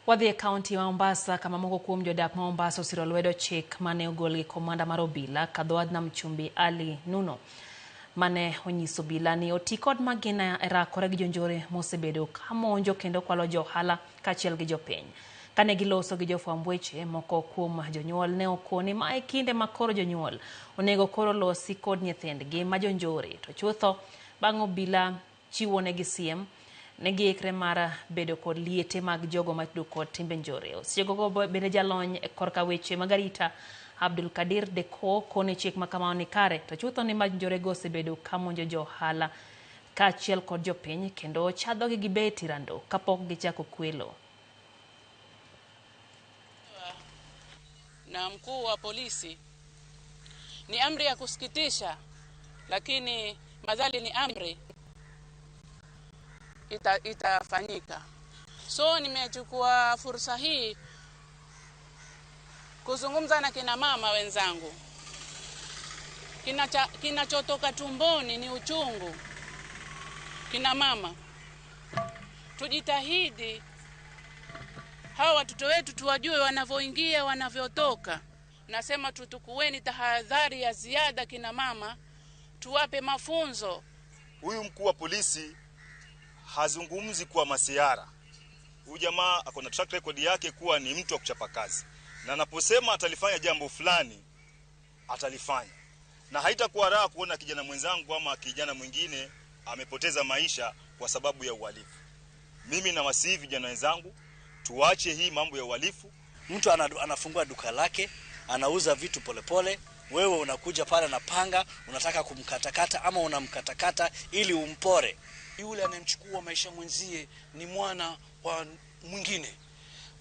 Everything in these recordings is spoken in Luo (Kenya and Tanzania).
Wadhi e kaunti ma Mombasa kama moko kuom jodak ma Mombasa osiro lwedo chik mane ogol gi komanda mar obila Kadhoadh Nam Chumbi Ali Nuno mane onyiso obila ni oti kod magina e rakore gi jonjore mosebedo ka monjo kendo kwalo jo ohala kaachiel gi jopiny. Kane giloso gi jofwamb weche, moko kuom jonyuol ne okoni ma e kinde ma koro jonyuol onego koro losi kod nyithindgi ma jonjore to chutho bang' obila chiwonegi siem ne giikre mar bedo kod liete mag jogo matudo kod timbe njore. Osiegogo bende jalony e korka weche mag arita Abdul Kadir Deko kone chik ma kamano ni kare to chutho ni maj njorego osebedo ka monjo jo ohala kaachiel kod jopiny kendo chadhogi gi beti rando kapok gichako kwelo. Na mkuu wa polisi ni amri ya kusikitisha, lakini madhali ni amri itafanyika. So nimechukua fursa hii kuzungumza na kina mama wenzangu. Kinachotoka tumboni ni uchungu. Kina mama, tujitahidi hawa watoto wetu tuwajue wanavyoingia, wanavyotoka. Nasema tutukueni tahadhari ya ziada kina mama, tuwape mafunzo. Huyu mkuu wa polisi hazungumzi kwa masiara. Huyu jamaa ako na track record yake kuwa ni mtu wa kuchapa kazi. Na anaposema atalifanya jambo fulani, atalifanya. Na haitakuwa raha kuona kijana mwenzangu ama kijana mwingine amepoteza maisha kwa sababu ya uhalifu. Mimi nawasihi vijana wenzangu, tuache hii mambo ya uhalifu. Mtu anafungua duka lake, anauza vitu polepole, wewe unakuja pale na panga, unataka kumkatakata ama unamkatakata ili umpore. Yule anayemchukua maisha mwenzie ni mwana wa mwingine.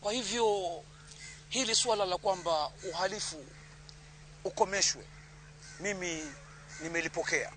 Kwa hivyo hili suala la kwamba uhalifu ukomeshwe, mimi nimelipokea.